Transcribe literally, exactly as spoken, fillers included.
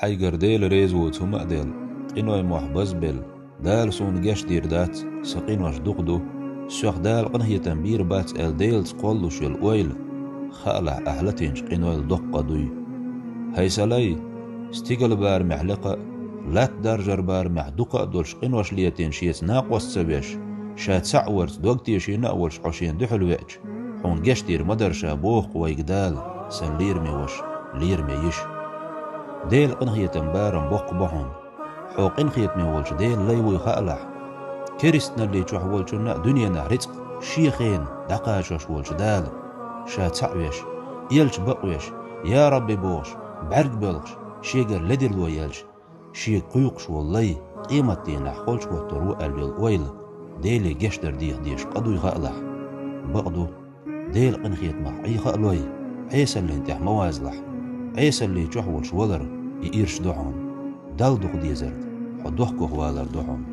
Хьайгара Дела реза воцу хӀума а делла, къиной мохь базбелла, Дала суна гечдийр дац, сан къинош дукха ду, соьх Дала къинхетам бийр бац аьлла Делаца кхоллалуш йолу ойла, хаалахь, ахь латийначу къинойла доккха къа дуй. ХӀай сан лай, стигала барамехь лекха а, латта даржар барамехь дукха а долуш къинош летийна шеца накъост ца веш, ша цхьаъ варца дог тешийна а волуш хьо шена дуьхьал веача, хьуна гечдийр ма дара ша, боху-кх вайга Дала, сан лераме ваша, лераме йиша. Делан къинхетам барам боккха бу хьуна. Хьо къинхетаме волчу Делан лай вуй хаалахь. Керстаналли чохь волчунна а дуьненахь рицкъ шен хенахь дӀакхачош волчу Дала, ша цхьаъ веш, элча бакъвеш, я Рабби бохуш, бӀаьрг боьлхуш, шегара ледарло елча, шега кхуьйкхуш волу лай къематдийнахь холчухӀоттур ву аьлла йолу ойла, Деле гечдар деха дезаш къа дуй хаалахь. Бакъ ду, Делан къинхетамах Ӏеха а лой, Ӏесаллин тӀехь ма вазалахь. Ӏесалли чохь волуш валар и ирча ду хьуна. Далла дукха дезарг хьо дохкох валар ду хьуна.